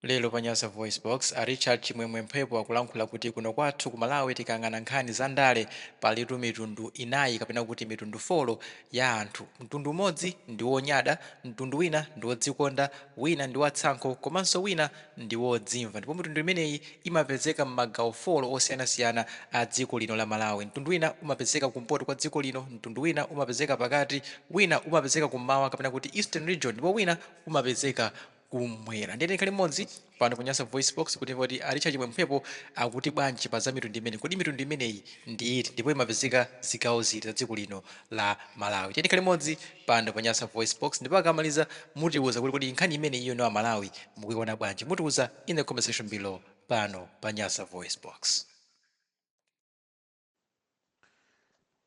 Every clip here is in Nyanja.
Lero pa Nyasa VoiceBox, a Richard Chimwemwe Mphepo akulankhula kuti kuno kwathu ku Malawi tikayang'ana nkhani za ndale palitu mitundu inayi kapena kuti mitundu folo ya anthu. Mtundu umodzi ndi wonyada, mtundu wina ndi wodzikonda, wina ndi watsankho komanso wina ndi wodzimva ndipo mitundu imeneyi imapezeka m'magawo folo osiyanasiyana a dziko lino la Malawi. Mtundu wina umapezeka kumpoto kwa dziko lino, mtundu wina umapezeka pakati, wina umapezeka kummawa kapena kuti Eastern Region ndipo wina umapezeka kumwera. Ndiye tikhale limodzi pano pa Nyasa VoiceBox kuti timve kuti a Richard Chimwemwe Mphepo akuti bwanji pa za mitundu imeneyi. Kodi mitundu imeneyi ndi iti ndipo imapezeka zigawo ziti za dziko lino la Malawi? Tiye tikhale limodzi pano pa Nyasa VoiceBox ndipo akamaliza mutiuza kuti kodi nkhani imeneyi inu a Malawi mukuiona bwanji? Mutiuza in the comment section below pano pa Nyasa VoiceBox.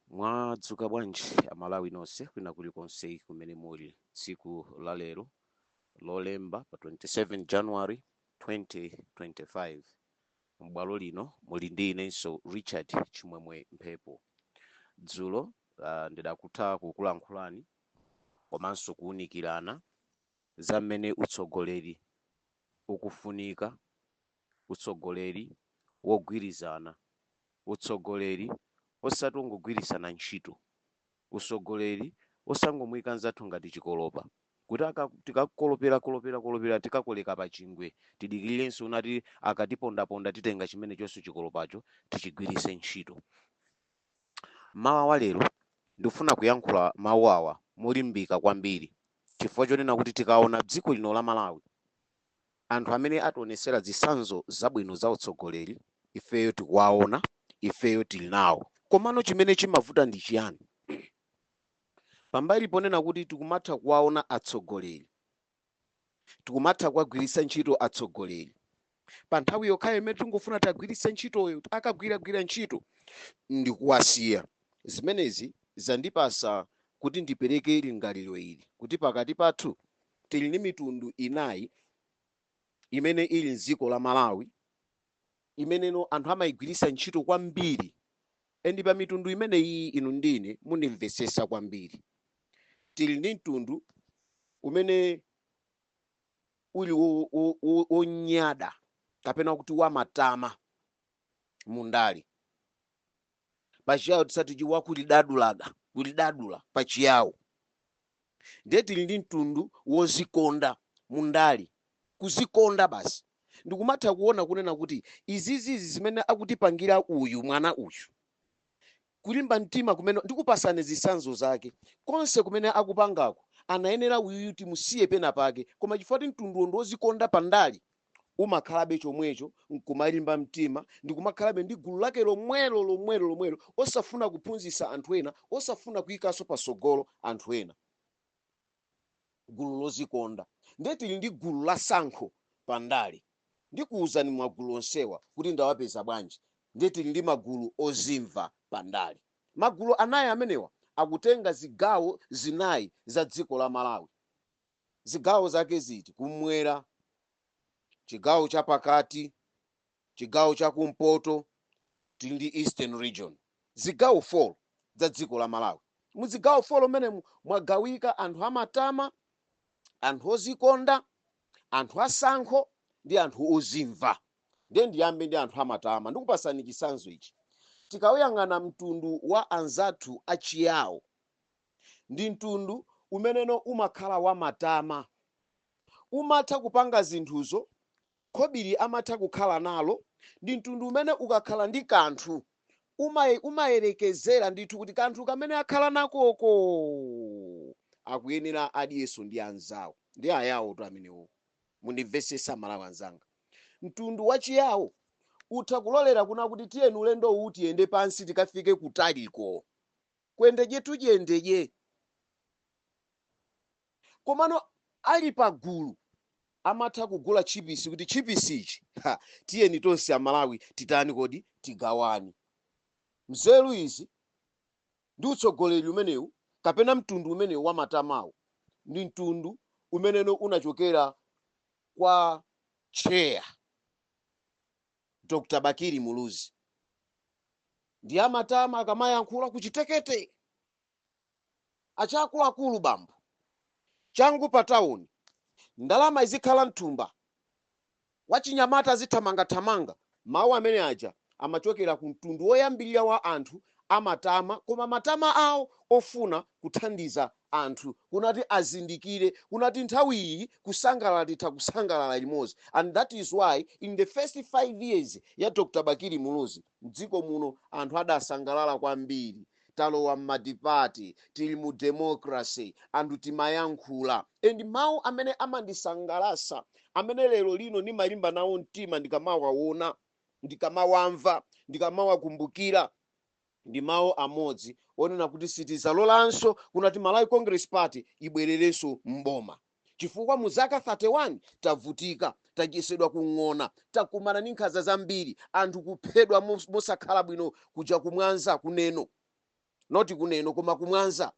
Mwadzuka bwanji Amalawi nonse kwina kulikonse kumene muli tsiku la lero Lolemba pa 27 January 2025. M'bwalo lino muli ndi inenso Richard Chimwemwe Mphepo. Dzulo ndidakutha kukulankhulani komanso kuunikirana za mmene utsogoleri ukufunika, utsogoleri wogwirizana, utsogoleri osati ongogwiritsana ntchito, utsogoleri osangomuika nzathu ngati chikolopa kuti tikakolopera kolopera kolopera tikakoleka pa chingwe tidikirirenso unati akatipondaponda titenga chimenechonso chikolopacho tichigwiritse ntchito. Mmawa wa lero ndikufuna kuyankhula mawu awa molimbika kwambiri chifukwa chonena kuti tikaona dziko lino la Malawi anthu amene ationesera zitsanzo zabwino za utsogoleri ifeyo tikuwaona, ifeyo tili nawo. Komano chimene chimavuta ndi chiyani? Pambali ponena kuti tikumatha kuwaona atsogoleri, tikumatha kuwagwiritsa ntchito atsogoleri pa nthawi yokhayo imene tingofuna tiwagwiritse ntchitoyo, akagwiragwira ntchito ndikuwasiya. Zimenezi zandipasa kuti ndipereke lingaliro ili kuti pakati pathu tili ndi mitundu inayi imene ili mdziko la Malawi imeneno anthu amayigwiritsa ntchito kwambiri and pa mitundu imeneyi inu ndi ine mundimvetsetsa kwambiri. Tili ndi mtundu umene uli wonyada kapena kuti wamatama mundale. Pachiyawo tisati chiwa kulidadulaga kulidadula pachiyawo. Ndiye tili ndi mtundu wozikonda mundale, kuzikonda basi. Ndikumatha kuona kunena kuti izizizi zimene akutipangira uyu mwana uyu, kulimba mtima kumene ndikupasani zitsanzo zake konse kumene akupangako, anayenera uyuyu timusiye pena pake, koma chifukwa kuti mtunduwo ndi wozikonda pandale umakhalabe chomwecho nkumalimba mtima ndikumakhalabe ndi gulu lake lomwelo lomwelo lomwelo, osafuna kuphunzitsa anthu ena, osafuna kuyikanso patsogolo anthu ena, gulu lozikonda. Ndiye tili ndi gulu la tsankho pandale. Ndikuwuzani magulu onsewa kuti ndawapeza bwanji. Ndiye tili ndi magulu ozimva pandale. Magulu anayi amenewa akutenga zigawo zinayi za dziko la Malawi. Zigawo zake ziti? Kumwera, chigawo chapakati, chigawo chakumpoto, tili ndi Eastern Region. Zigawo 4 za dziko la Malawi. Muzigawo 4 mmenemu mwagawika anthu amatama, anthu ozikonda, anthu atsankho ndi anthu ozimva. Ndiye ndiyambe ndi anthu amatama. Ndikupasani chitsanzo ichi. Tikawuyang'ana mtundu wa anzathu achiyawo, ndi mtundu umeneno umakhala wamatama, umatha kupanga zinthuzo, khobiri amatha kukhala nalo. Ndi mtundu umene ukakhala ndi kanthu umayerekezera ndithu kuti kanthu kamene akhala nakoko akuyenera adyeso ndi anzawo ndi ayawo tu amenewo. Mundimvesesa Malawi anzanga, mtundu wachiyawo utha kulolera kuna kuti tiyeni ulendo uwu tiyende pansi tikafike kutaliko, kwendeje tujendeje. Komano ali pagulu amatha kugula tchipisi kuti tchipisi ichi, ha, tiyeni tonse Amalawi titani kodi, tigawane. Mzeru izi ndi utsogoleri umenewu kapena mtundu umenewu wamatamawu ndi mtundu umeneno unachokera kwa Chair Dr Bakili Muluzi. Ndi amatama akamayankhula kuchitekete achaakuluakulu bambo changu pa tawuni, ndalama izikhala mthumba. Wachinyamata azithamangathamanga. Mawu amene aja amachokera ku mtundu woyambirira wa anthu amatama, koma matama awo ofuna kuthandiza anthu kunati azindikire kunati nthawi iyi kusangalala, titha kusangalala limodzi. And that is why in the first 5 years ya Dr Bakili Muluzi, mdziko muno anthu adasangalala kwambiri. Talowa mmatipati, tili mu democracy, anthu timayankhula. And mawu amene amandisangalasa, amene lero lino ndimalimba nawo mtima ndikamawaona, ndikamawamva, ndikamawakumbukira, ndi mawu amodzi onena kuti sitizalolanso kunati Malawi Congress Party ibwererenso mboma, chifukwa mu zaka 31 tavutika, tadyetsedwa kung'ona, takumana ndi nkhanza zambiri, anthu kuphedwa mosakhala bwino kuja kumwanza, kuneno, not kuneno koma kumwanza.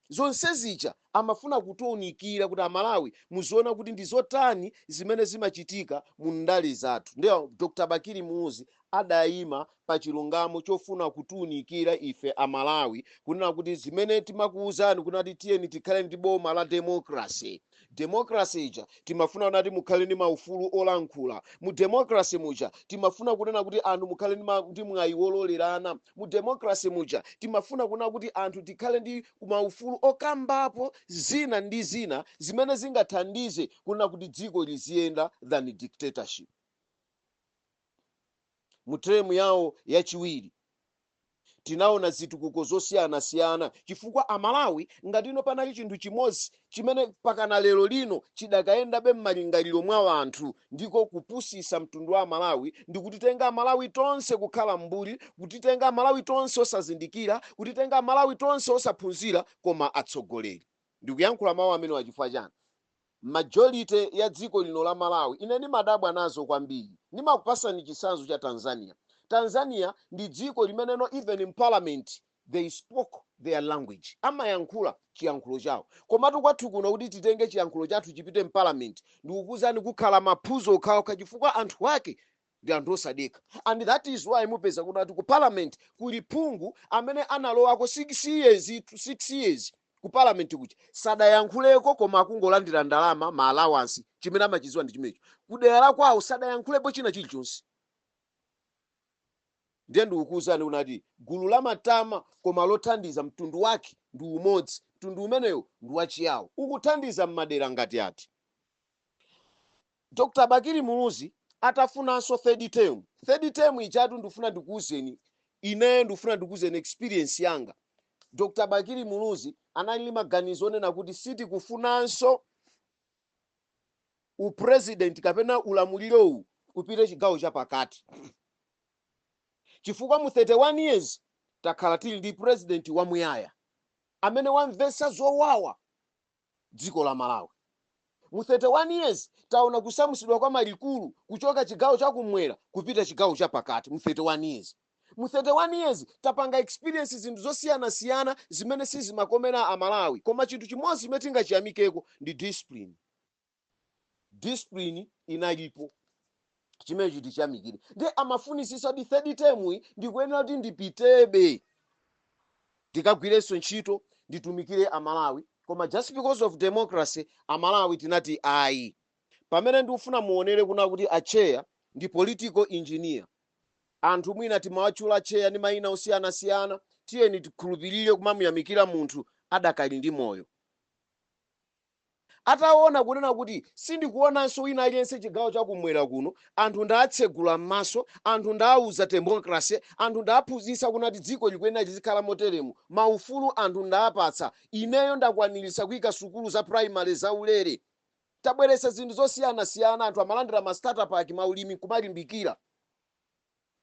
Zonse zija amafuna kutiunikira kuti Amalawi muziona kuti ndi zotani zimene zimachitika mu ndale zathu. Ndiyo Dr Bakili Muluzi adayima pa chilungamo chofuna kutiunikira ife Amalawi kunena kuti zimene timakuwuzani kunati tiyeni tikhale ndi boma la democracy, democracy ija timafuna kunati mukhale ndi maufulu olankhula. Mu democracy muja timafuna kunena kuti anthu mukhale ndi mwayi wololerana. Mu democracy muja timafuna kunena kuti anthu tikhale ndi maufulu okambapo zina ndi zina zimene zingathandize kunena kuti dziko liziyenda than dictatorship. Mu term yawo yachiwiri tinaona zitukuko zosiyanasiyana, chifukwa Amalawi, ngati ino panali chinthu chimodzi chimene pakana lero lino chidakayendabe m'malingaliro mwa anthu, ndiko kupusisa mtundu wa Amalawi ndi kutitenga Amalawi tonse kukhala mbuli, kutitenga Amalawi tonse osazindikira, kutitenga Amalawi tonse osaphunzira. Koma atsogoleri, ndikuyankhula mawu amene wachifukwa chani? Majority ya dziko lino la Malawi, ine ndimadabwa nazo kwambiri. Ndimakupasani chitsanzo cha Tanzania. Tanzania ndi dziko limeneno even in parliament they spoke their language, amayankhula chiyankhulo chawo. Komatu kwathu kuno, kuti titenge chiyankhulo chathu chipite mparliament, ndikukuwuzani kukhala maphuzo okhaokha, chifukwa anthu ake ndi anthu osadekha. And that is why mupeza kuti ku parliament kuli phungu amene analowako 6 years, 6 years ku parliament kuja sadayankhuleko, koma akungolandira ndalama, ma allowance. Chimene amachidziwa ndi chimenecho. Kudera la kwawo sadayankhulepo china chilichonse. Ndiye ndikukuwuzani kunati gulu la matama koma lothandiza mtundu wake ndi umodzi, mtundu umenewo ndi wachiyawo, ukuthandiza m'madera ngati ati. Dr Bakili Muluzi atafunanso third term, third term ichatu, ndikufuna ndikuwuzeni, ineyo ndikufuna ndikuwuzeni experience yanga. Dr Bakili Muluzi anali ndi maganizo onena kuti sitikufunanso upresident kapena ulamuliro upite chigawo chapakati, chifukwa mu 31 years takhala tili ndi president wamuyaya amene wamvetsa zowawa dziko la Malawi. Mu 31 years taona kusamutsidwa kwa malikulu kuchoka chigawo chakumwera kupita chigawo chapakati. Mu 31 years, mu 31 years tapanga experience zinthu zosiyanasiyana zimene sizimakomera Amalawi. Koma chinthu chimodzi chimene tingachiyamikeko ndi discipline. Discipline inalipo, chimene chiti chiyamikire. Ndi amafunisisa kuti third term iyi ndikuyenera kuti ndipitebe, ndikagwirenso ntchito, nditumikire Amalawi. Koma just because of democracy, Amalawi tinati ayi. Pamene ndikufuna muonere kuna kuti acheya ndi political engineer. Anthu mwina timawatchula cheya ndi mayina osiyanasiyana. Tiyeni tikhulupirire kumamuyamikira munthu adakali ndi moyo. Ataona kunena kuti sindikuonanso wina aliyense chigawo chakumwera kuno, anthu ndatsegula m'maso, anthu ndaauza democracy, anthu ndaphunzitsa kunati dziko likuyenera lizikhala moteremu, maufulu anthu ndaapatsa, ineyo ndakwaniritsa kuyika sukulu za primary zaulere, tabweretsa zinthu zosiyanasiyana, anthu amalandira ma starter pack, maulimi kumalimbikira.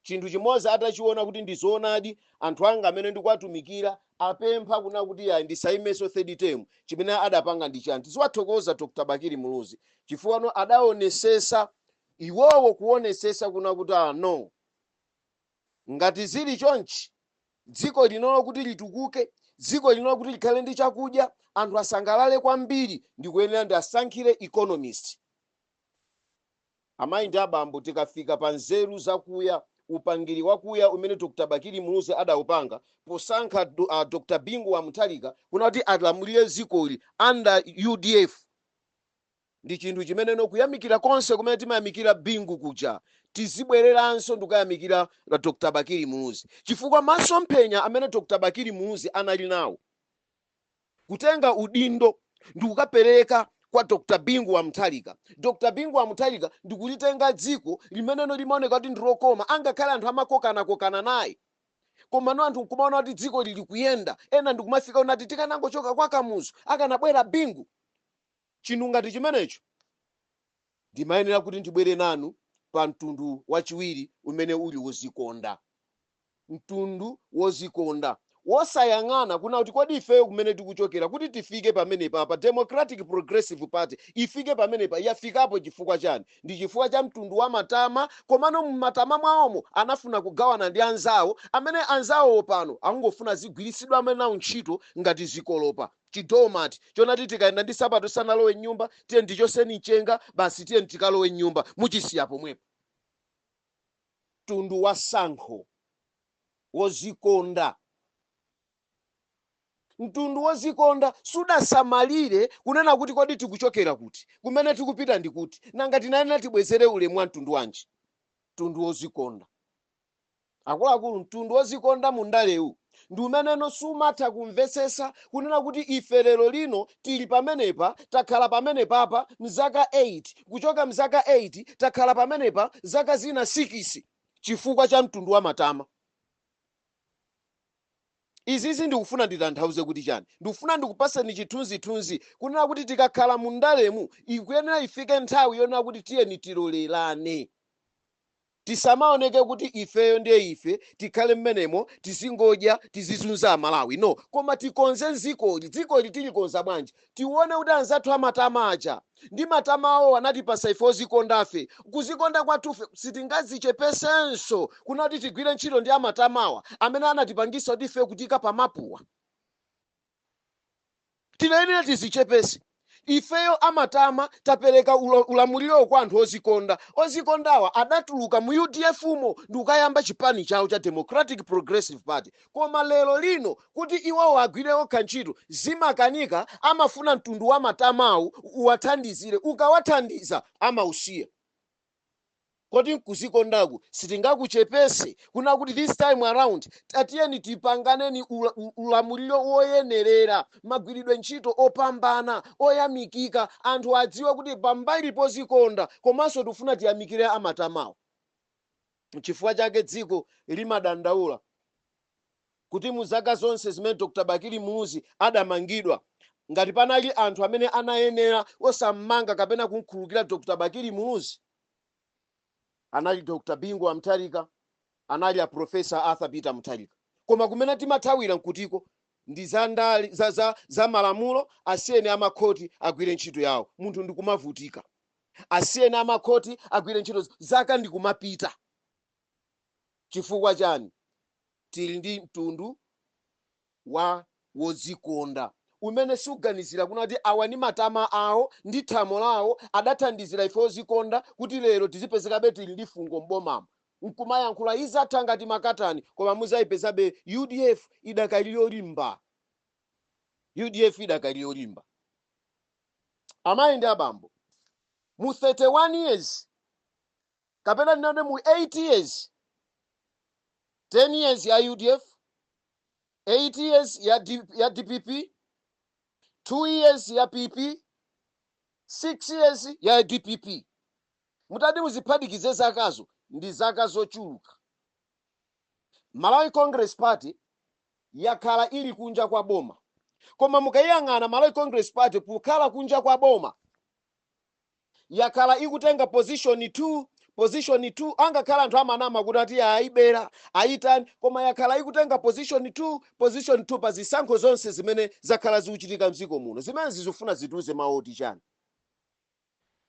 Chinthu chimodzi atachiona kuti ndi zoonadi, anthu anga amene ndikuwatumikira apempha kuna kuti ayi, ndisayimenso third term, chimene adapanga ndi chani? Tiziwathokoza Dr Bakili Muluzi, chifukwa no adaonesesa iwowo kuonesesa kuna kuti ah, no, ngati zili chonchi, dziko linolo kuti litukuke, dziko linolo kuti likhale ndi chakudya, anthu asangalale kwambiri, ndikuyenera ndi asankhire economist. Amayi ndi abambo, tikafika pa nzeru zakuya, upangiri wakuya umene Dr Bakili Muluzi adawupanga posankha Dr Bingu wa Mutharika kunati alamulire dzikoli under UDF, Ndi chinthu chimeneno kuyamikira konse kumene timayamikira Bingu kuja, tizibwereranso ndikuyamikira Dr Bakili Muluzi, chifukwa masomphenya amene Dr Bakili Muluzi anali nawo kutenga udindo ndikukapereka kwa Dr Bingu wa Mutharika, Dr Bingu wa Mutharika ndikulitenga dziko limeneno limaoneka kuti ndilokoma, angakhale anthu amakokanakokana naye, komano anthu nkumaona kuti dziko lili kuyenda. Ena ndikumafika unati tikanangochoka kwa Kamuzu, akanabwera Bingu. Chinthu ngati chimenecho, ndimayenera kuti ndibwere nanu pa mtundu wachiwiri umene uli wozikonda, mtundu wozikonda wosayang'ana kuna kuti kodi ifeyo kumene tikuchokera kuti tifike pamenepa pa Democratic Progressive Party ifike pamenepa, yafikapo chifukwa chani? Ndi chifukwa cha mtundu wa matama. Komano mmatama mwawomo anafuna kugawana ndi anzawo, amene anzawowo pano akungofuna zigwiritsidwe amene nawo ntchito ngati zikolopa, chi doormat chonati tikayenda ndi sapato sanalowe mnyumba, tiye ndichoseni mchenga basi, tiye tikalowe mnyumba, muchisiya pomwepo. Mtundu wa sankho, wozikonda, mtundu wozikonda sudasamalire kunena kuti kodi tikuchokera kuti, kumene tikupita ndi kuti, nanga tinayenera tibwezere ulemu wa mtundu wanji? Mtundu wozikonda, akuluakulu, mtundu wozikonda mundalewu ndi umeneno sumatha kumvesesa kunena kuti ife lero lino tili pamenepa, takhala pamenepapa mzaka 8, kuchoka mzaka 8 takhala pamenepa zaka zina 6 chifukwa cha mtundu wa matama. Izizi ndikufuna nditanthauze kuti chani? Ndikufuna ndikupaseni chithunzithunzi kunena kuti tikakhala mundalemu, ikuyenera ifike nthawi yonena kuti tiyeni tilolerane, tisamaoneke kuti ifeyo ndiye ife, tikhale mmenemo, tizingodya, tizizunza Amalawi, no. Koma tikonze dzikoli. Dzikoli tilikonza bwanji? Tione kuti anzathu amatama aja ndi matama awo anatipasa ife ozikondafe. Kuzikonda kwathufe sitingazichepesenso kunati tigwire ntchito ndi amatamawa amene anatipangisa kuti ife kutika pamapuwa. Tinayenera tizichepese ifeyo amatama. Tapereka ulamuliro kwa anthu ozikonda. Ozikondawa adatuluka mu UDF mo ndi kukayamba chipani chawo cha Democratic Progressive Party. Koma lero lino kuti iwowo agwire okha ntchito zimakanika. Amafuna mtundu wa matamawu uwathandizire. Ukawathandiza amausiya. Kodi nkuzikondaku sitingakuchepese kuna kuti this time around tatiyeni tipanganeni ulamuliro woyenerera, magwiridwe ntchito opambana, oyamikika, anthu adziwe kuti pambali pozikonda komanso tifuna tiyamikire amatamawo? Chifukwa chake dziko limadandaula kuti mu zaka zonse zimene Dr Bakili Muluzi adamangidwa, ngati panali anthu amene anayenera osammanga kapena kumkhululukira Dr Bakili Muluzi, anali Dr Bingu wa Mutharika, anali a Professor Arthur Peter Mutharika. Koma kumene timathawira nkutiko? Ndi za ndali za malamulo, asiyeni amakhoti agwire ntchito yawo. Munthu ndikumavutika, asiyeni amakhoti agwire ntchito, zaka ndikumapita. Chifukwa chani? Tili ndi mtundu wa wodzikonda umene suganizira kunati awa ndi matama awo ndi thamo lawo adathandizira ife ozikonda kuti lero tizipezekabe tili ndi fungo mbomamo, nkumayankhula izatha ngati makatani, koma muzayipezabe UDF idakali yolimba, UDF idakali yolimba. Amayi ndi abambo, mu 31 years, kapena ndinene mu 8 years, 10 years ya UDF, 8 years ya DPP, 2 years ya PP, 6 years ya DPP, mutati muziphatikize zakazo ndi zaka zochuluka. Malawi Congress Party yakhala ili kunja kwa boma. Koma mukayiyang'ana Malawi Congress Party kukhala kunja kwa boma, yakhala ikutenga position 2, position 2, angakhala anthu amanama kuti ati ayibera, ayitani, koma yakhala ikutenga position 2, position 2 pa zisankho zonse zimene zakhala zikuchitika mdziko muno. Zimene zizifuna zitiuze mawu chani?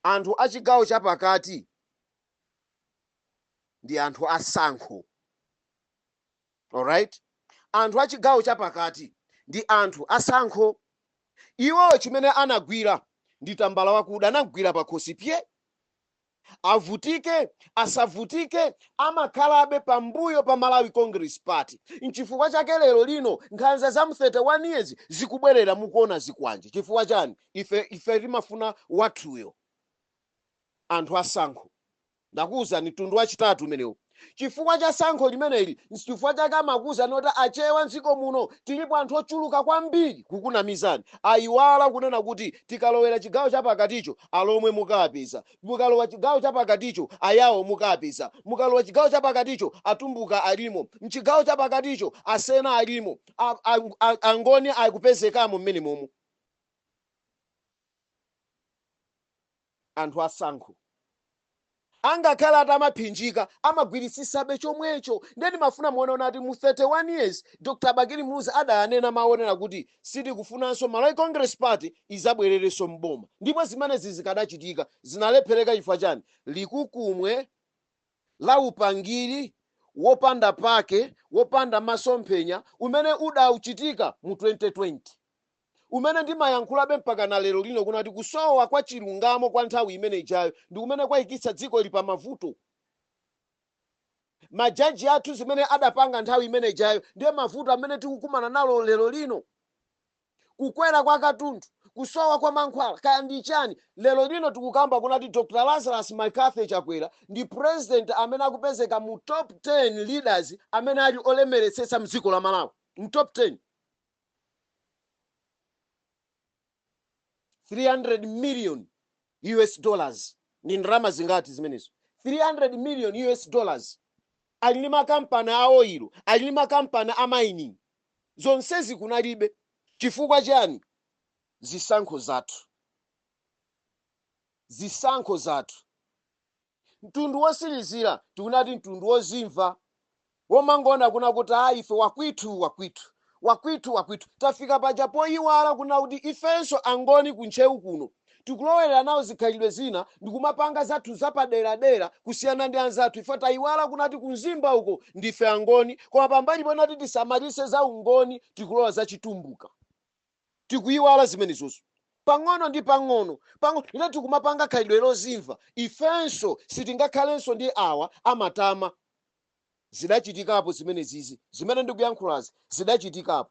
Anthu achigawo chapakati ndi anthu asankho, alright? Anthu achigawo chapakati ndi anthu asankho. Iwowo chimene anagwira ndi tambala wakuda, anagwira pakhosi pye. Avutike asavutike, amakhalabe pambuyo pa Malawi Congress Party. Nchifukwa chake lero lino nkhanza za mu 31 years zikubwerera, mukuona zikwanje. Chifukwa chani? Ife timafuna wathuyo. Anthu asankho, ndakuwuzani mtundu wachitatu umenewu. Chifukwa cha sankho limeneli, nchifukwa chake amakuwuzani kuti Achewa mdziko muno tilipo anthu ochuluka kwambiri, kukunamizani. Ayiwala kunena kuti tikalowera chigawo chapakaticho, Alomwe mukapeza, mukalowa chigawo chapakaticho, Ayawo mukapeza, mukalowa chigawo chapakaticho, Atumbuka alimo mchigawo chapakaticho, Asena alimo, Angoni akupezekamo mmene momo. Anthu asankho angakhale atamaphinjika, amagwiritsisabe chomwecho. Ndiye ndimafuna muone kuti mu 31 years Dr Bakili Muluzi adayanena maonera kuti sitikufunanso Malawi Congress Party izabwererenso mboma, ndipo zimenezi zikadachitika. Zinalephereka chifukwa chani? Likukumwe la upangiri wopanda pake, wopanda masomphenya, umene udauchitika mu 2020, umene ndimayankhulabe mpaka na lero lino kunati kusowa kwa chilungamo kwa nthawi imene ijayo ndi kumene kwayikitsa dziko li pamavuto. Majaji athu zimene adapanga nthawi imene ijayo ndiye mavuto amene tikukumana nalo lero lino: kukwera kwa katundu, kusowa kwa mankhwala, kaya ndi chani. Lero lino tikukamba kunati Dr Lazarus McCarthy Chakwera ndi president amene akupezeka mu top 10 leaders amene ali olemeretsetsa mdziko la Malawi, mu top 10. 300 million US dollars, ndi ndalama zingati zimenezo? 300 million US dollars. Ali ndi makampani a oil, ali ndi makampani a mining. Zonsezi kunalibe. Chifukwa chani? Zisankho zathu, zisankho zathu. Mtundu wosirizira tikunati mtundu wozimva, womangoona kuna kuti a ife wakwithu, wakwithu, wakwithu, wakwithu. Tafika paja poyiwala kuna kuti ifenso Angoni kuntcheu kuno tikulowerera nawo zikhalidwe zina ndikumapanga zathu zapaderadera kusiyana ndi anzathu. Ife tayiwala kunati kumzimba uko ndife Angoni, koma pambali ponati tisamalise za ungoni, tikulowa za Chitumbuka. Tikuyiwala zimenezozo pang'ono ndi pang'ono pang'ono. Ine tikumapanga khalidwe lozimva. Ifenso sitingakhalenso ndi awa amatama. Zidachitikapo zimenezizi, zimene ndikuyankhulazi zidachitikapo.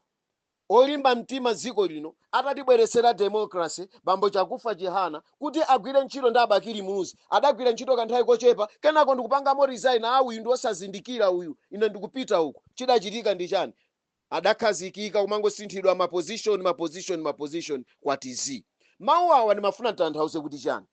Olimba mtima dziko lino atatibweretsera democracy, bambo Chakufa Chihana kuti agwire ntchito ndi Abakili Muluzi, adagwira ntchito kanthawi kochepa, kenako ndikupangamo resign. A, uyu ndi osazindikira uyu, ine ndikupita uku. Chidachitika ndi chani? Adakhazikika kumangosinthidwa maposition, maposition, maposition kwati z. Mawu awa ndimafuna nditanthauze kuti chani?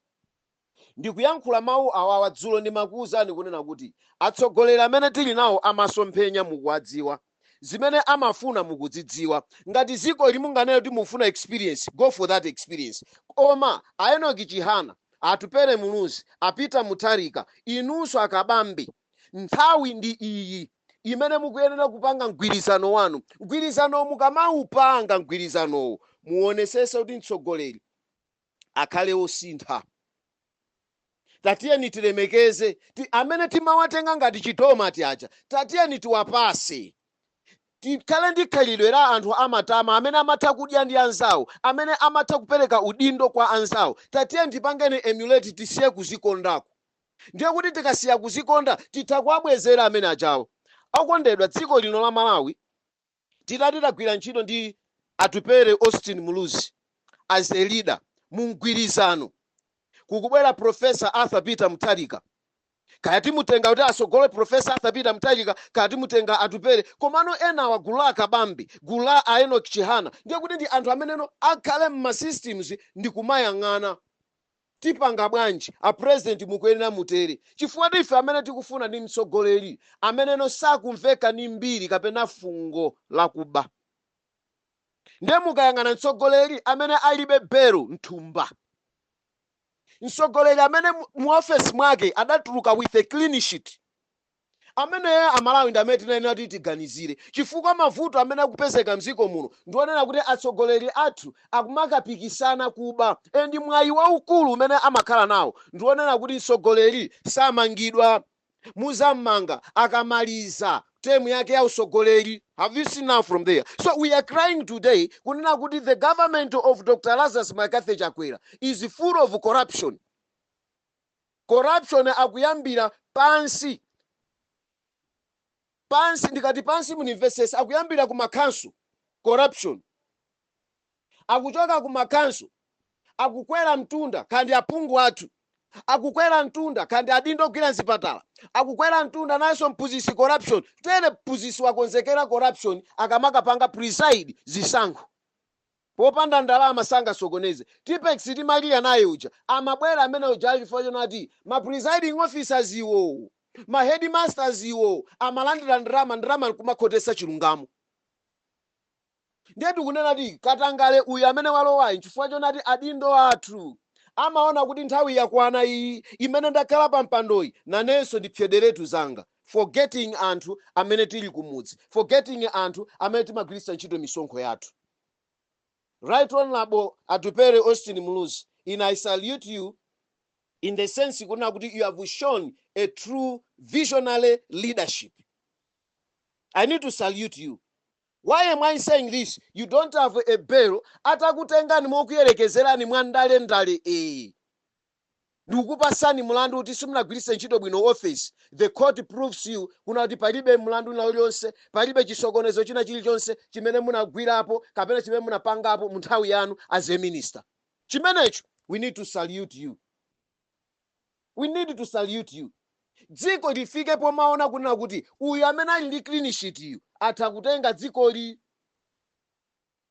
Ndikuyankhula mawu awawa dzulo, ndimakuwuzani kunena kuti atsogoleri amene tili nawo amasomphenya mukuwadziwa, zimene amafuna mukudzidziwa. Ngati ziko limunganene kuti mufuna experience, go for that experience. Koma a Enoch Chihana, Atupele Muluzi, a Peter Mutharika, inunso Akabambe, nthawi ndi iyi imene mukuyenera kupanga mgwirizano wanu. Mgwirizano mukamaupanga, mgwirizanowo muonesese kuti mtsogoleri akhale osintha. Tatiyeni tilemekeze amene timawatenga ngati chidomati aja, tatiyeni tiwapase. Tikhale ndi khalidwe la anthu amatama amene amatha kudya ndi anzawo, amene amatha kupereka udindo kwa anzawo. Tatiyeni tipangeni emulate, tisiye kuzikondako. Ndiye kuti tikasiya kuzikonda, titha kuwabwezera amene ajawo. Okondedwa, dziko lino la Malawi, titati tagwira ntchito ndi Atupele Austin Muluzi as a leader mu mgwirizano, kukubwera Professor Arthur Peter Mutharika, kaya timutenga kuti asogole Professor Arthur Peter Mutharika, kaya timutenga Atupele, komano enawa, gulu la Akabambe, gulu la a Enoch Chihana, ndiye kuti ndi anthu ameneno akhale mma systems ndi kumayang'ana tipanga bwanji. A president, mukuyenera mutere, chifukwa ife amene tikufuna ndi mtsogoleri ameneno sakumveka ni mbiri kapena fungo lakuba. Ndiye mukayang'ana mtsogoleri amene alibe belo mthumba, mtsogoleri amene mu ofesi mwake adatuluka with a clean sheet, ameneyo Amalawi ndi amene tinayenera kuti tiganizire, chifukwa mavuto amene akupezeka mdziko muno ndionena kuti atsogoleri athu akumakapikisana kuba. And mwayi waukulu umene amakhala nawo ndionena kuti mtsogoleri samangidwa, muzammanga akamaliza term yake ya usogoleri. Have you seen now from there? So we are crying today kunena kuti the government of Dr Lazarus McCarthy Chakwera is full of corruption. Corruption akuyambira pansi pansi. Ndikati pansi, munimvesesa, akuyambira ku makhanso. Corruption akuchoka ku makhanso, akukwera mtunda, kandi aphungu athu. Akukwera mtunda kandi adindo ogwira mzipatala akukwera mtunda, nayenso mphunzitsi, corruption. Tere mphunzitsi wakonzekera corruption akamakapanga preside zisankho. Popanda ndalama sangasokoneze. Tipex timalira naye uja amabwera amene uja ali chifukwa chonati ma presiding officers iwo, ma headmasters iwo amalandira ndalama, ndalama nkumakhotesa chilungamo. Ndiye tikunena kuti katangale uyu amene walowayi chifukwa chonati adindo athu amaona kuti nthawi yakwana iyi imene ndakhala pa mpandoyi, nanenso ndipsederetu zanga, forgetting anthu amene tili kumudzi, forgetting anthu amene timagwiritsa ntchito misonkho yathu. Right Honorable Atupele Austin Muluzi, in I salute you in the sense kunena kuti you have shown a true visionary leadership. I need to salute you. Why am I saying this? You don't have a bail. Atakutengani mokuyerekezerani mwandalendale, ndikukupasani mlandu kuti simunagwiritse ntchito bwino office, the court proves you kuna kuti palibe mlandu na uliwonse, palibe chisokonezo china chilichonse chimene munagwirapo kapena chimene munapangapo mu nthawi yanu as a minister. Chimenecho we need to salute you, we need to salute you. Dziko lifike pomaona kunena kuti uyu amene ali ndi clean sheet yu atha kutenga dzikoli.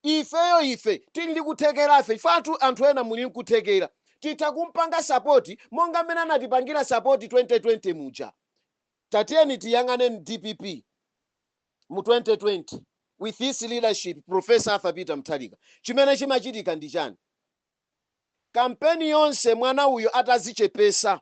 Ifeyo ife tili ndi kuthekera ife, ife anthu ena muli nkuthekera, titha kumpanga support monga mmene anatipangira support 2020 muja. Tatiyeni tiyang'ane DPP mu 2020 with his leadership, Professor Arthur Peter Mutharika. Chimene chimachitika ndi chani? Kampeni yonse mwana uyu atazichepesa,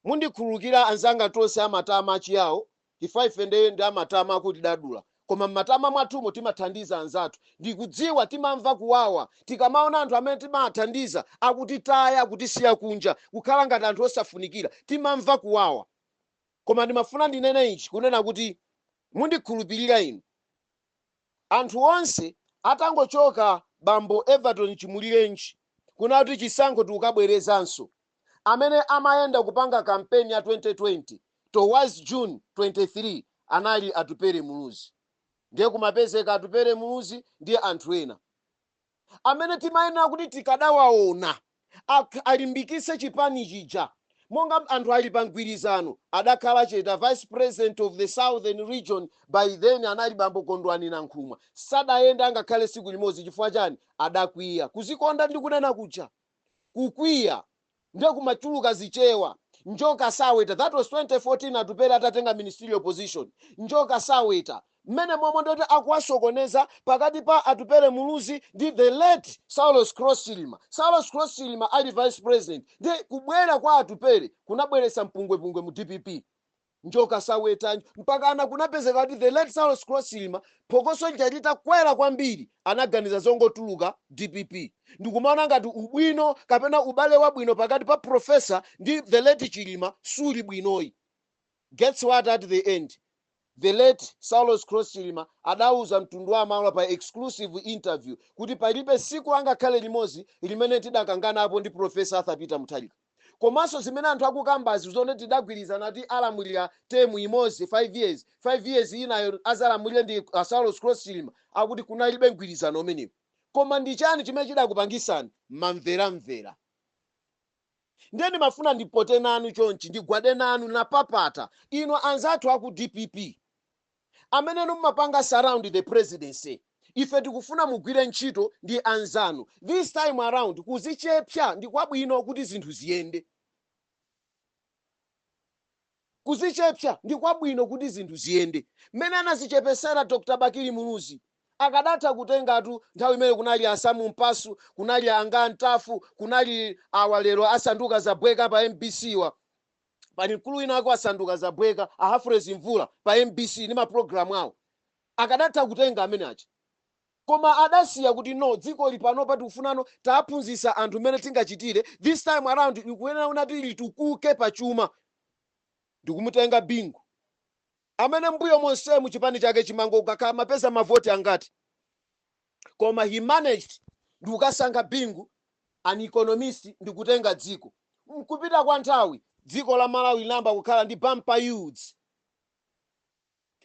mundikhululukira anzanga tonse amatama achiyawo, chifukwa ife ndiye ndi amatama akuti dadula, koma mmatama mwathumo timathandiza anzathu. Ndikudziwa timamva kuwawa tikamaona anthu amene timathandiza akutitaya, akutisiya kunja, kukhala ngati anthu osafunikira. Timamva kuwawa, koma ndimafuna ndinene ichi kunena kuti mundikhulupirira inu, anthu onse atangochoka bambo Everton Chimulirenji kuna kuti chisankho tikukabwerezanso, amene amayenda kupanga kampeni ya 2020 towards June 23 anali Atupere Muluzi. Ndiye kumapezeka Atupere Muluzi ndiye anthu ena amene timayenera kuti tikadawaona alimbikitse chipani chija monga anthu ali pa mgwirizano adakhala cheta. Vice President of the Southern Region by then anali bambo Kondwani Nankhumwa, sadayenda angakhale siku limodzi. Chifukwa chani? Adakwiya. Kuzikonda ndi kunena kuja kukwiya, ndiye kumachuluka zichewa, "Njoka saweta." That was 2014, Atupere atatenga ministerial position. Njoka saweta mmene momwe ndoti akuwasokoneza pakati pa Atupere Muluzi ndi the late Saulos Klaus Chilima. Saulos Klaus Chilima ali vice president, ndi kubwera kwa Atupere kunabweretsa mpungwepungwe mu DPP. Njoka saweta, mpakana kunapezeka kuti the late Saulos Klaus Chilima, phokoso lija litakwera kwambiri, anaganiza zongotuluka DPP. Ndikumaona ngati ubwino kapena ubale wabwino pakati pa professor ndi the late Chilima suli bwinoyi. Guess what? At the end, the late Saulos Klaus Chilima adauza mtundu wa Amalawi pa exclusive interview kuti palibe siku angakhale limodzi limene tidakanganapo ndi Professor Arthur Peter Mutharika, komanso zimene anthu akukambazi zone tidagwirizana kuti alamulira term imodzi, 5 years, 5 years inayo azalamulire ndi Saulos Klaus Chilima, akuti kunalibe mgwirizano umenewu. Koma ndi chani chimene chidakupangisani mamveramvera? Ndiye ndimafuna ndipote nanu chonchi, ndigwade nanu napapata inu anzathu aku DPP amene mumapanga surround the presidency. Ife tikufuna mugwire ntchito ndi anzanu this time around. Kuzichepsa ndi kwabwino kuti zinthu ziyende. Kuzichepsa ndi kwabwino kuti zinthu ziyende. Mmene anazichepesera Dr Bakili Muluzi, akadatha kutengatu nthawi imene kunali asamu Mpasu, kunali anga Ntafu, kunali awa lero asanduka zabweka pa MBC wa, pali mkulu wina wake wasanduka zabweka, a Hafrezi Mvula pa MBC ndi mapulogalamu awo, akadatha kutenga amene aja, koma adasiya kuti no, dziko lipanopa tikufunano taphunzitsa anthu mmene tingachitire. This time around ikuyenera unati litukuke pachuma, ndikumutenga Bingu amene mbuyo monsemu chipani chake chimango kukakhala mapeza mavoti angati, koma he managed ndikukasankha Bingu, an economist, ndikutenga dziko. Mkupita kwa nthawi dziko la Malawi linayamba kukhala ndi bumper yields.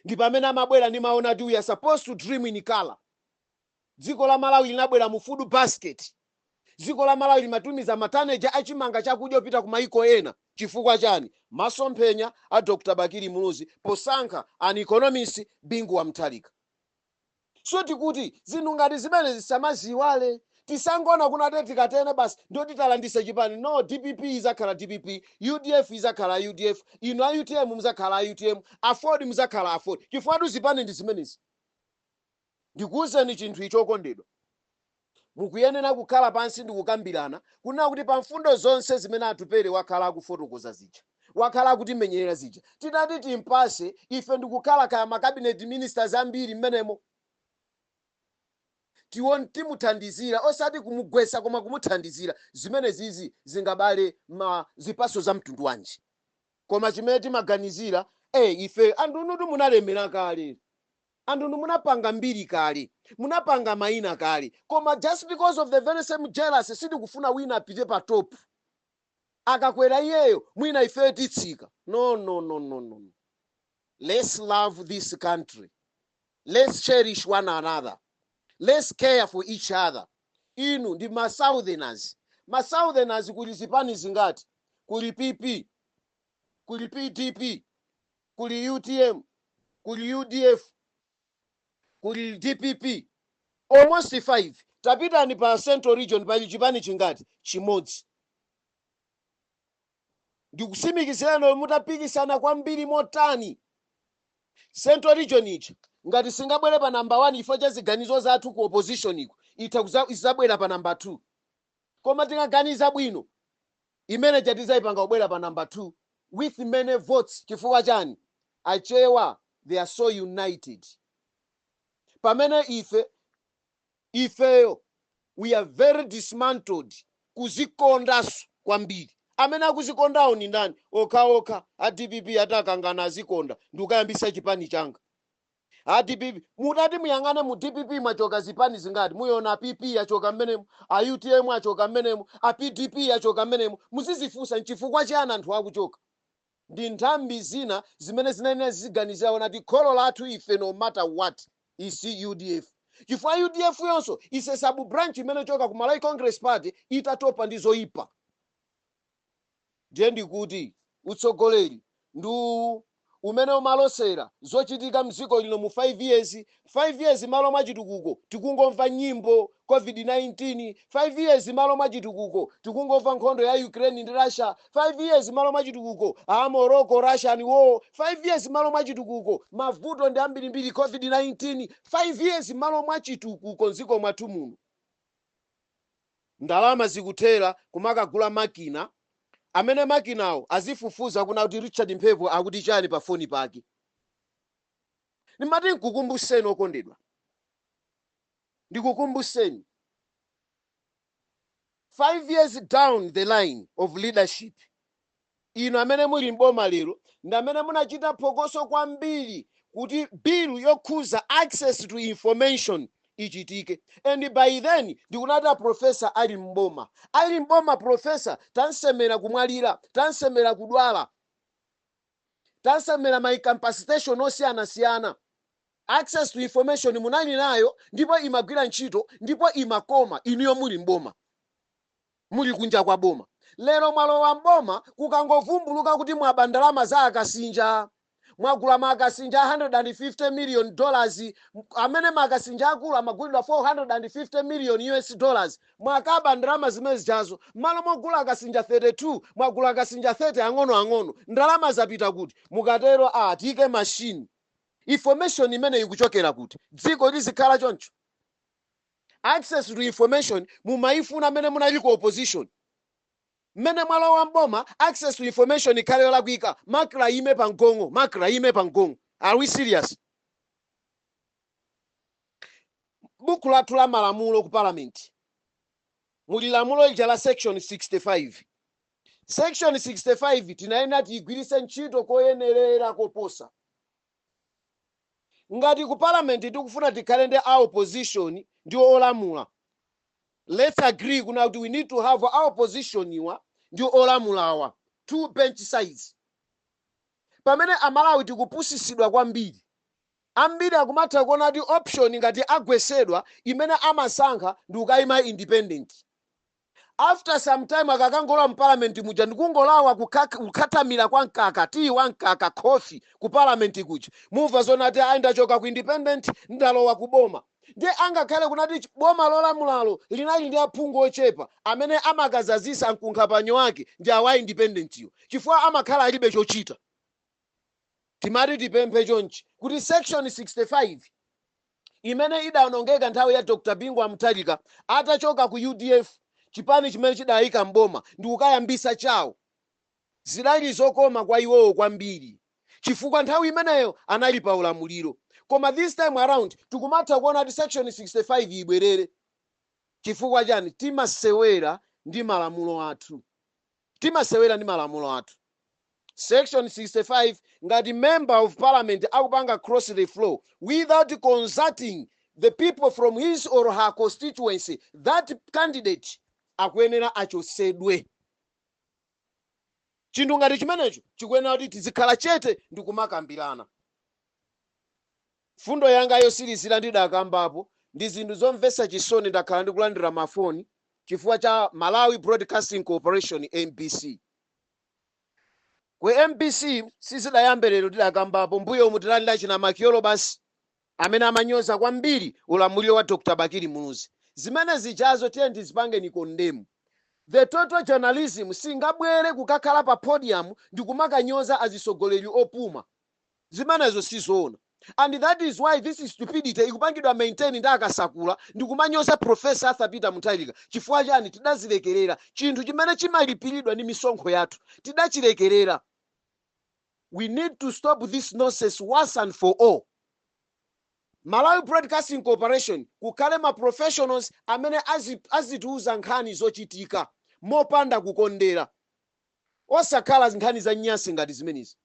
Ndi pamene amabwera ndi maona kuti we are supposed to dream in color. Dziko la Malawi linabwera mu food basket. Dziko la Malawi limatumiza mataneja achimanga, chakudya opita ku maiko ena. Chifukwa chani? Masomphenya a Dr Bakili Muluzi posankha an economist, Bingu wa Mutharika. So tikuti zinthu ngati zimene zisamaziwale. Tisangona kunate tikatene basi ndoti talandisa chipani. No, DPP izakhala DPP, UDF izakhala UDF, inu a UTM muzakhala a UTM, AFORD muzakhala AFORD, chifukwa zipani ndi zimenezi. Ndikuwuzeni chinthu ichi, okondedwa, mukuyenera kukhala pansi ndi kukambirana kunena kuti pa mfundo zonse zimene Atupere wakhala akufotokoza zija, wakhala akutimenyerera zija, titati timpase ife ndikukhala kaya ma cabinet ministers ambiri mmenemo, tiwon timuthandizira, osati kumugwesa koma kumuthandizira, zimene zizi zingabale ma zipaso za mtundu wanji? Koma chimene timaganizira, ife anthunutu munalemera kale, anthu munapanga mbiri kale, munapanga mayina kale, koma just because of the very same jealousy, sitikufuna wina apite pa top. Akakwera iyeyo, mwina ifeyo titsika. No, no, no, no, no. Let's love this country, let's cherish one another, let's care for each other. Inu ndi ma Southerners. Ma Southerners kuli zipani zingati? Kuli PP, kuli PDP, kuli UTM, kuli UDF, kuli DPP, almost 5. Tapitani pa Central Region, pali chipani chingati? Chimodzi. Ndikusimikizirani, mutapikisana kwambiri motani, Central Region ichi ngati singabwere pa number 1 chifukwa cha ziganizo zathu ku opposition iko, itha izabwera pa number 2. Koma tikaganiza bwino, imene chatizayipanga kubwera pa number 2 with many votes. Chifukwa chani? Achewa, they are so united, pamene ife, ifeyo we are very dismantled. Kuzikondanso kwambiri. Amene akuzikondawo ni ndani? Okhaokha a DPP atakangana, azikonda ndikukayambisa chipani changa. A DPP, mutati muyang'ane mu DPP mwachoka zipani zingati? Muyona PP yachoka mmenemo, a UTM achoka mmenemo, a PDP achoka mmenemo. Muzizifunsa, nchifukwa chani anthu akuchoka? Ndi nthambi zina zimene zinayenera ziziganizira nati kholo lathu ife, no matter what, is UDF, chifukwa UDF yonso is a sub branch imene choka ku Malawi Congress Party itatopa ndi zoyipa. Ndiye ndikuti utsogoleri ndi uwu umene umalosera zochitika mdziko lino mu 5 years. 5 years, malo mwa chitukuko tikungomva nyimbo COVID-19. 5 years, malo mwa chitukuko tikungomva nkhondo ya Ukraine ndi Russia. 5 years, malo mwa chitukuko, a Morocco Russian war. 5 years, malo mwa chitukuko, mavuto ndi ambirimbiri, COVID-19. 5 years, malo mwa chitukuko mdziko mwathu muno, ndalama zikuthera kumakagula makina amene makinawo azifufuza kuna kuti Richard Mphepo akuti chani pa foni pake. Ndimati nkukumbuseni, okondedwa, ndikukumbuseni, 5 years down the line of leadership, inu amene muli mboma lero ndi amene munachita phokoso kwambiri kuti bill yokhuza access to information ichitike, and by then ndikunati a professor ali mboma, ali mboma professor. Tansemera kumwalira, tansemera kudwala, tansemera ma incapacitation osiyanasiyana, access to information munali nayo ndipo imagwira ntchito ndipo imakoma inuyo muli mboma. Muli kunja kwa boma lero, mwalowa mboma, kukangovumbuluka kuti mwaba ndalama za akasinja, mwagula makasinja $150 million, amene makasinja akulu amagulidwa US$450 million. Mwakaba ndalama zimene zijazo. Malo mogula akasinja 32, mwagula akasinja 30 ang'onoang'ono. Ndalama zapita kuti? Mukatero, a tiyike machine, information imene ikuchokera kuti? Dziko lizikhala choncho? Access to information mumayifuna amene munali ku opposition. Mmene mwalowa mboma, access to information ikhale yolakwika. MACRA ime pa mgongo, MACRA ime pa mgongo. Are we serious? Buku lathu la malamulo ku Parliament muli lamulo lija la section 65. Section 65 tinayenera tiyigwiritse ntchito koyenerera koposa. Ngati ku Parliament tikufuna tikhale ndi a opposition ndi olamula, let's agree kuna kuti we need to have a opposition iwa ndi olamulawa, two bench sides. Pamene Amalawi tikupusisidwa kwambiri, ambiri akumatha kuona kuti option ngati agwesedwa imene amasankha ndi kukayima independent. After some time akakangolowa mparliament muja, ndikungolawa kukhatamira kwa mkaka, tiyi wa mkaka, khofi ku parliament kuja, mumva zonati, "Ayi, ndachoka ku independent, ndalowa ku boma." Ndiye angakhale kunati boma lolamulalo linali ndi aphungu ochepa, amene amakazazisa mkunkhapanyo wake ndi awa independent yo, chifukwa amakhala alibe chochita. Timati tipemphe chonchi kuti section 65 imene idawonongeka nthawi ya Dr Bingu wa Mutharika atachoka ku UDF, chipani chimene chidayika mboma, ndi kukayambisa chawo, zidali zokoma kwa iwowo kwambiri, chifukwa nthawi imeneyo anali pa ulamuliro. Koma this time around tikumatha kuona kuti section 65 ibwerere. Chifukwa chani? Timasewera ndi malamulo athu, timasewera ndi malamulo athu. Section 65, ngati member of parliament akupanga cross the floor without consulting the people from his or her constituency, that candidate akuyenera achosedwe. Chinthu ngati chimenecho chikuyenera kuti tizikhala chete ndi kumakambirana. Fundo yanga yosirizira, ndidakambapo ndi zinthu zomvetsa chisoni. Ndakhala ndikulandira mafoni chifukwa cha Malawi Broadcasting Corporation, MBC. Ku MBC sizidayambe lero, tidakambapo mbuyo umu. Tilandira china Makiolo basi amene amanyoza kwambiri ulamuliro wa Dr Bakili Muluzi. Zimene zijazo tiye ndizipangeni condemn. The total journalism singabwere kukakhala pa podium ndi kumakanyoza azisogoleri opuma. Zimenezo sizoona, and that is why this stupidity ikupangidwa maintain ndi akasakula ndi kumanyoza Professor Arthur Peter Mutharika. Chifukwa chani? Tidazilekerera chinthu chimene chimalipiridwa ndi misonkho yathu, tidachilekerera. We need to stop this nonsense once and for all. Malawi Broadcasting Corporation, kukhale ma professionals amene azitiuza nkhani zochitika mopanda kukondera, osakhala nkhani za nyasi ngati zimenezi.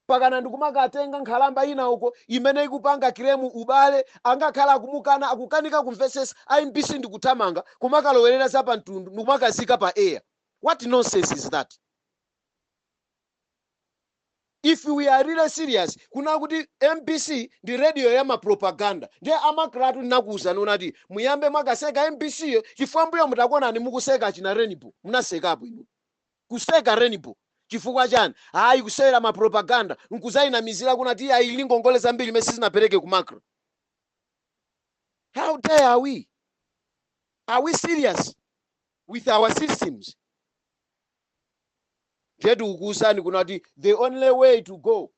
Pakana ndikumakatenga nkhalamba ina uko imene ikupanga claim ubale, angakhala akumukana, akukanika kumvesesa. MBC ndikuthamanga kumakalowerera za pamtundu ndikumakazika pa air. What nonsense is that? If we are really serious kuna kuti MBC ndi radio ya mapropaganda, ndiye amakratu ndinakuwuzani unati muyambe mwakaseka MBC yo, chifukwa mbuyo mutakuonani mukuseka china Rainbow, munasekapo inu kuseka Rainbow. Chifukwa chani? Hayi, kusewera mapropaganda nkuzayinamizira kunati ayi, ili ngongole zambiri imene sizinapereke ku MACRA. How dare are we? Are we serious with our systems? Ndiye tikukuwuzani kunati the only way to go,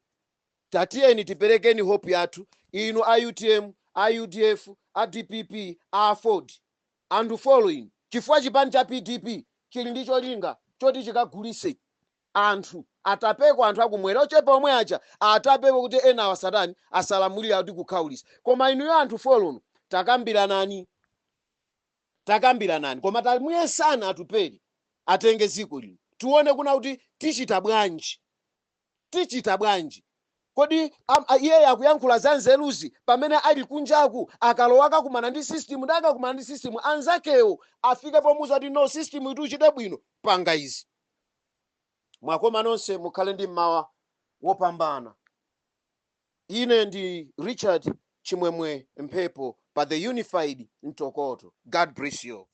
tatiyeni tiperekeni hope yathu, inu a UTM, a UDF, a DPP, a AFORD, anthu following, chifukwa chipani cha PDP chili ndi cholinga choti chikagulise anthu, atapeko anthu akumwera ochepa omwe aja, atapeko kuti ena awasatani asalamulire kuti kukhawulisa. Koma inuyo anthu follow, takambiranani, takambiranani, koma tamuyesana Atupele atenge dziko lino, tione kuna kuti tichita bwanji, tichita bwanji. Kodi iyeyo akuyankhula za nzeruzi pamene ali kunjaku, akalowa akakumana ndi system, ndi akakumana ndi system, anzakewo afike pomuza kuti, "No, system itu uchite bwino, panga izi." Mwakoma nonse, mukhale ndi mmawa wopambana. Ine ndi Richard Chimwemwe Mphepo pa The Unified Mtokoto. God bless you.